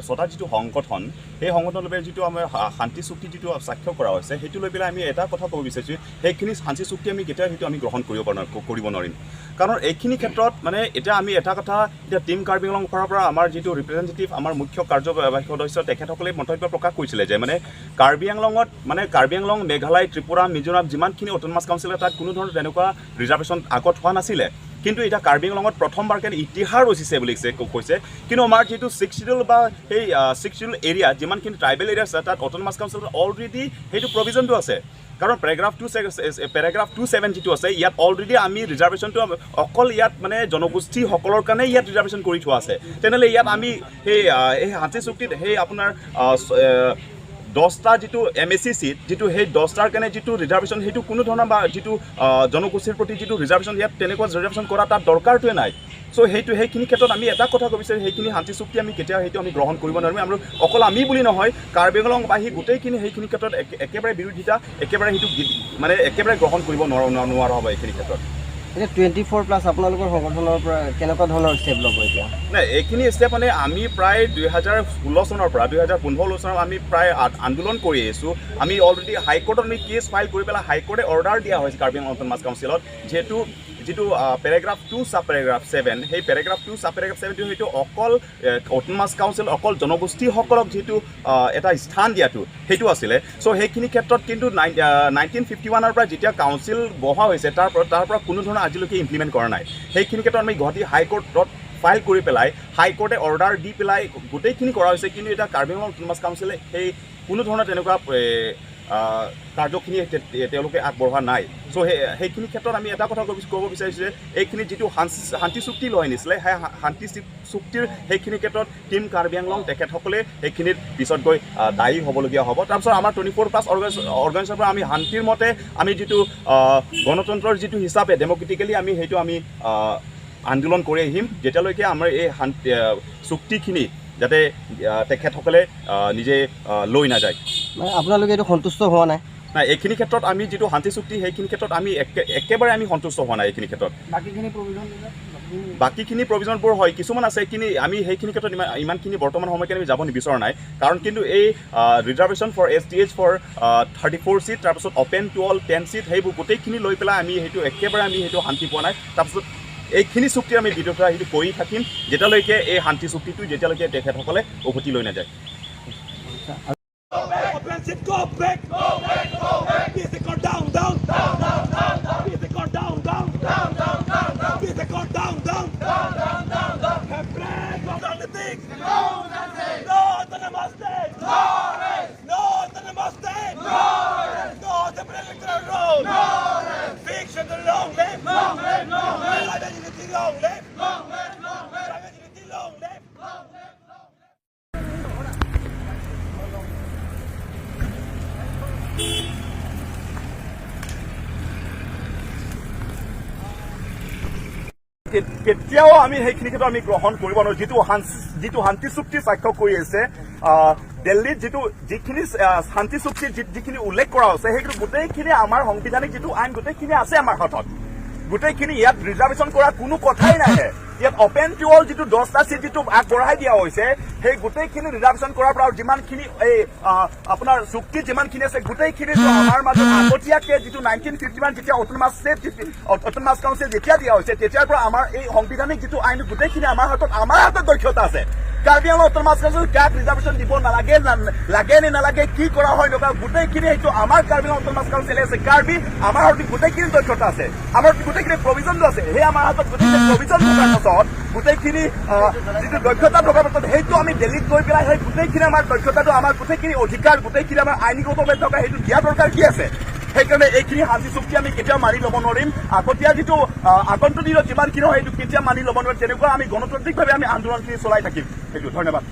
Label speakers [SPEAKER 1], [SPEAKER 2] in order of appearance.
[SPEAKER 1] ছটা যিটো সংগঠন, সেই সংগঠনৰ লৈ যিটো আমাৰ শান্তি চুক্তি যিটো স্বাক্ষৰ কৰা হৈছে, সেইটো লৈ পেলাই আমি এটা কথা ক'ব বিচাৰিছোঁ, সেইখিনি শান্তি চুক্তি আমি কেতিয়াও সেইটো আমি গ্ৰহণ কৰিব নোৱাৰিম। কাৰণ এইখিনি ক্ষেত্ৰত মানে এতিয়া আমি এটা কথা, এতিয়া টীম কাৰ্বি আংলং ফালৰ পৰা আমাৰ যিটো ৰিপ্ৰেজেণ্টেটিভ, আমাৰ মুখ্য কাৰ্যবাহী সদস্য, তেখেতসকলে মন্তব্য প্ৰকাশ কৰিছিলে যে মানে কাৰ্বি আংলঙত, মানে কাৰ্বি আংলং, মেঘালয়, ত্ৰিপুৰা, মিজোৰাম যিমানখিনি অট'নমাছ কাউন্সিল, তাত কোনো ধৰণৰ তেনেকুৱা ৰিজাৰ্ভেশ্যন আগত হোৱা নাছিলে। কিন্তু এতিয়া কাৰ্বি আংলঙত প্ৰথমবাৰকৈ ইতিহাস ৰচিছে বুলি কৈছে। কিন্তু আমাৰ যিটো ছিক্স চিডিউল বা সেই ছিক্স চিডিউল এৰিয়া, যিমানখিনি ট্ৰাইবেল এৰিয়া আছে, তাত অট'নমাছ কাউন্সিলত অলৰেডি সেইটো প্ৰভিজনটো আছে। কাৰণ পেৰাগ্ৰাফ 2(7) যিটো আছে, ইয়াত অলৰেডি আমি ৰিজাৰ্ভেশ্যনটো অকল ইয়াত মানে জনগোষ্ঠীসকলৰ কাৰণে ইয়াত ৰিজাৰ্ভেশ্যন কৰি থোৱা আছে। তেনেহ'লে ইয়াত আমি সেই এই শান্তি চুক্তিত সেই আপোনাৰ 10টা যিটো এমএচি চিট যিটো, সেই 10টাৰ কাৰণে যিটো ৰিজাৰ্ভেশ্যন, সেইটো কোনো ধৰণৰ বা যিটো জনগোষ্ঠীৰ প্ৰতি যিটো ৰিজাৰ্ভেশ্যন, ইয়াত তেনেকুৱা ৰিজাৰ্ভেশ্যন কৰা তাত দৰকাৰটোৱে নাই। চ' সেইখিনি ক্ষেত্ৰত আমি এটা কথা ক'ব বিচাৰোঁ, সেইখিনি শান্তি চুক্তি আমি কেতিয়াও সেইটো আমি গ্ৰহণ কৰিব নোৱাৰিম। আৰু অকল আমি বুলি নহয়, কাৰ্বি আংলংবাসী গোটেইখিনি সেইখিনি ক্ষেত্ৰত একেবাৰে বিৰোধিতা, একেবাৰে সেইটো মানে একেবাৰে গ্ৰহণ কৰিব নোৱাৰা হ'ব এইখিনি ক্ষেত্ৰত।
[SPEAKER 2] এতিয়া 24+ আপোনালোকৰ সংগঠনৰ পৰা কেনেকুৱা ধৰণৰ ষ্টেপ ল'ব এতিয়া?
[SPEAKER 1] নাই, এইখিনি ষ্টেপ মানে আমি প্ৰায় 2016 চনৰ পৰা, 2015 চনৰ আমি প্ৰায় আন্দোলন কৰি আহিছোঁ। আমি অলৰেডি হাইকোৰ্টত আমি কেছ ফাইল কৰি পেলাই হাইকোৰ্টে অৰ্ডাৰ দিয়া হৈছে কাৰ্বি আংলং অট'নমাছ কাউন্সিলত, যিহেতু যিটো পেৰাগ্ৰাফ 2 ছাব পেৰাগ্ৰাফ 7, সেই পেৰাগ্ৰাফ 2 ছাব পেৰাগ্ৰাফ 7টো সেইটো অকল অট'নমাছ কাউন্সিল অকল জনগোষ্ঠীসকলক যিটো এটা স্থান দিয়াটো সেইটো আছিলে। চ' সেইখিনি ক্ষেত্ৰত কিন্তু 1951ৰ পৰা যেতিয়া কাউন্সিল বহা হৈছে, তাৰ পৰা কোনো ধৰণৰ আজিলৈকে ইমপ্লিমেণ্ট কৰা নাই। সেইখিনি ক্ষেত্ৰত আমি গুৱাহাটী হাইকোৰ্টত ফাইল কৰি পেলাই হাইকোৰ্টে অৰ্ডাৰ দি পেলাই গোটেইখিনি কৰা হৈছে। কিন্তু এতিয়া কাৰ্বি আংলং অট'নমাছ কাউন্সিলে সেই কোনো ধৰণৰ তেনেকুৱা কাৰ্যখিনি তেওঁলোকে আগবঢ়োৱা নাই। চ' সেইখিনি ক্ষেত্ৰত আমি এটা কথা ক'ব বিচাৰিছোঁ যে এইখিনি যিটো শান্তি চুক্তি লৈ আনিছিলে, সেই শান্তি চুক্তিৰ সেইখিনি ক্ষেত্ৰত টীম কাৰ্বি আংলং তেখেতসকলে সেইখিনিত পিছত গৈ দায়ী হ'বলগীয়া হ'ব। তাৰপিছত আমাৰ 24+ অৰ্গেনাইজেশ্যনৰ পৰা আমি শান্তিৰ মতে আমি যিটো গণতন্ত্ৰৰ যিটো হিচাপে ডেম'ক্ৰেটিকেলি আমি সেইটো আমি আন্দোলন কৰি আহিম, যেতিয়ালৈকে আমাৰ এই শান্তি চুক্তিখিনি যাতে তেখেতসকলে নিজে লৈ নাযায়।
[SPEAKER 2] মানে আপোনালোকে এইটো সন্তুষ্ট হোৱা নাই?
[SPEAKER 1] নাই, এইখিনি ক্ষেত্ৰত আমি যিটো শান্তি চুক্তি, সেইখিনি ক্ষেত্ৰত আমি একেবাৰে আমি সন্তুষ্ট হোৱা নাই এইখিনি ক্ষেত্ৰত।
[SPEAKER 3] বাকীখিনি প্ৰভিজন?
[SPEAKER 1] বাকীখিনি প্ৰভিজনবোৰ হয়, কিছুমান আছে, সেইখিনি আমি সেইখিনি ক্ষেত্ৰত ইমানখিনি বৰ্তমান সময়খিনি আমি যাব নিবিচৰা নাই। কাৰণ কিন্তু এই reservation for STH for 34 seat, তাৰপিছত open to all 10 seat, সেইবোৰ গোটেইখিনি লৈ পেলাই আমি সেইটো একেবাৰে আমি সেইটো শান্তি পোৱা নাই। তাৰপিছত এইখিনি চুক্তি আমি বিৰোধিতা সেইটো কৰি থাকিম, যেতিয়ালৈকে এই শান্তি চুক্তিটো যেতিয়ালৈকে তেখেতসকলে উভতি লৈ নাযায়।
[SPEAKER 4] Open seat, go back! Go back! Go back! BC down, down! Down, down, down, down! BC down, down! Down, down, down, down! BC down, down! Down, down, down, down! Politics! No! No to the state! No! No to the state! No! No to the electoral roll! No! Fiction the long live! Long live! Long live! Private unity, long live! Long live! Long live! Private unity, long live! Long live! Long live!
[SPEAKER 1] কেতিয়াও আমি সেইখিনি ক্ষেত্ৰত আমি গ্ৰহণ কৰিব নোৱাৰো। যিটো শান্তি চুক্তি স্বাক্ষৰ কৰি আছে দিল্লীত, যিখিনি শান্তি চুক্তিত যিখিনি উল্লেখ কৰা হৈছে, সেইটো গোটেইখিনি আমাৰ সাংবিধানিক যিটো আইন, গোটেইখিনি আছে আমাৰ হাতত। গোটেইখিনি ইয়াত ৰিজাৰ্ভেশ্যন কৰা কোনো কথাই নাহে। ইয়াত অপেন টু অল যিটো 10টা চিট যিটো আগবঢ়াই দিয়া হৈছে, সেই গোটেইখিনি ৰিজাৰ্ভেশ্যন কৰাৰ পৰা যিমানখিনি এই আপোনাৰ চুক্তিত যিমানখিনি আছে, গোটেইখিনি আমাৰ মাজত আগতীয়াকে যিটো 1951 যেতিয়া অট'নমাছ ষ্টেট, অট'নমাছ কাউন্সিল যেতিয়া দিয়া হৈছে, তেতিয়াৰ পৰা আমাৰ এই সাংবিধানিক যিটো আইন, গোটেইখিনি আমাৰ হাতত দক্ষতা আছে। কাৰ্বি আংলং অট'নমাছ কাউন্সিল কাক ৰিজাৰ্ভেশ্যন দিব নালাগে, লাগে নে নালাগে, কি কৰা হয় নকৰা, গোটেইখিনি সেইটো আমাৰ কাৰ্বি আংলং অট'নমাছ কাউন্সিল আছে। কাৰ্বি আমাৰ হাতত গোটেইখিনি দক্ষতা আছে, আমাৰ গোটেইখিনি প্ৰভিজনটো আছে। সেই আমাৰ হাতত গোটেইখিনি প্ৰভিজন থকাৰ পাছত, গোটেইখিনি যিটো দক্ষতা থকাৰ পাছত, সেইটো আমি দিল্লীত গৈ পেলাই সেই গোটেইখিনি আমাৰ দক্ষতাটো, আমাৰ গোটেইখিনি অধিকাৰ, গোটেইখিনি আমাৰ আইনীগতভাৱে থকা সেইটো দিয়া দৰকাৰ কি আছে? সেইকাৰণে এইখিনি শান্তি চুক্তি আমি কেতিয়াও মানি ল'ব নোৱাৰিম। আগতীয়া যিটো আগন্তুক দিনত যিমানখিনি হয়, সেইটো কেতিয়াও মানি ল'ব নোৱাৰিম। তেনেকুৱা আমি গণতান্ত্ৰিকভাৱে আমি আন্দোলনখিনি চলাই থাকিম সেইটো। ধন্যবাদ।